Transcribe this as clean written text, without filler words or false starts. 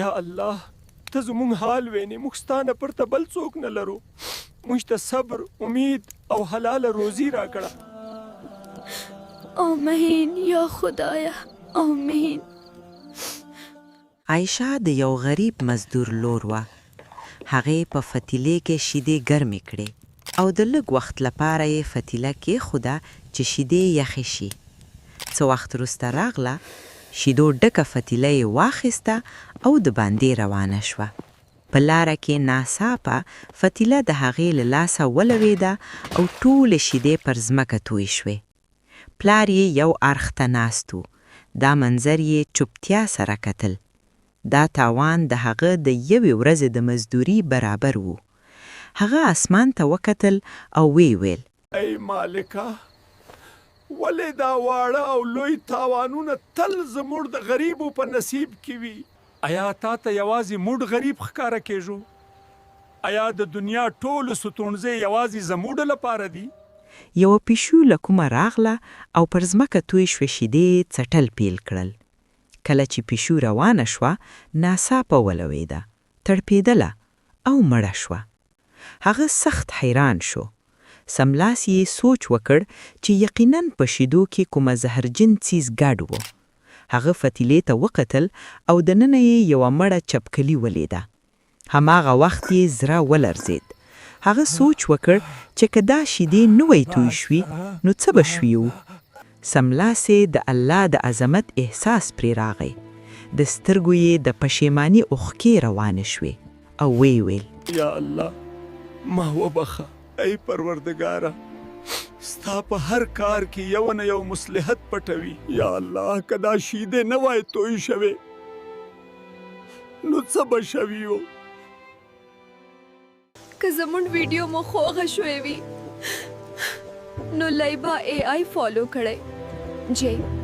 یا الله ته زموږ حال وینې، موږ ستا نه پرته بل څوک نه لرو. موږ ته صبر، امید او حلاله روزي راکړه. آمین یا خدایه آمین. عایشه د یو غریب مزدور لور وه. هغې په فتیلې کې شیدې ګرمې کړې او د لږ وخت لپاره یې فتیله کېښوده چې شیدې یخې شي. څه وخت وروسته راغله، شیدو ډکه فتیله یې واخیسته او د باندې روانه شوه. په لاره کې ناڅاپه فتیله د هغې له لاسه ولوېده او ټولې شیدې پر ځمکه توی شوې. پلار یې یو ارخ ته ناست و، دا منظر یې چوپتیا سره کتل. دا تاوان د هغه د یوې ورځې د مزدوري برابر و. هغه اسمان ته وکتل او ویې ویل. ای مالکه! ولې دا واړه او لوی تاوانونه تل زموږ د غریبو په نصیب کې وي؟ ایا تا ته یوازې موږ غریب ښکاره کېږو؟ ایا د دنیا ټولو ستوڼزې یوازې زموږ لپاره دي؟ یوه پیشو له کومه راغله او پر ځمکه توی شوې شیدې یې څټل پېل کړل. کله چې پیشو روانه شوه، ناڅاپه ولوېده، تړپېدله او مړه شوه. هغه سخت حیران شو. سملاسي یې سوچ وکړ چې یقینا په شیدو کې کومه زهرجن څیز ګډ و. هغه فتیلې ته وکتل او د ننه یې یوه مړه چپکلي ولېده. هماغه وخت یې زره ولرزېد. هغه سوچ وکړ چې که دا شیدې نه وای توی شوي نو څه به شوي وو؟ سملاسي د الله د عظمت احساس پرې راغی. د سترګو یې د پشیماني اوښکې روانې شوې او ویې ویل. یا الله! ما وبخښه. ای پروردګاره! ستا په هر کار کې یو نه یو مصلحت پټوي. یا الله! که دا شیدې نه وای توی شوې نو څه به شوي وو؟ که زمونږ ویډیو مو خوښه شوې وي نو لیبا ای آی فالو کړئ. جی.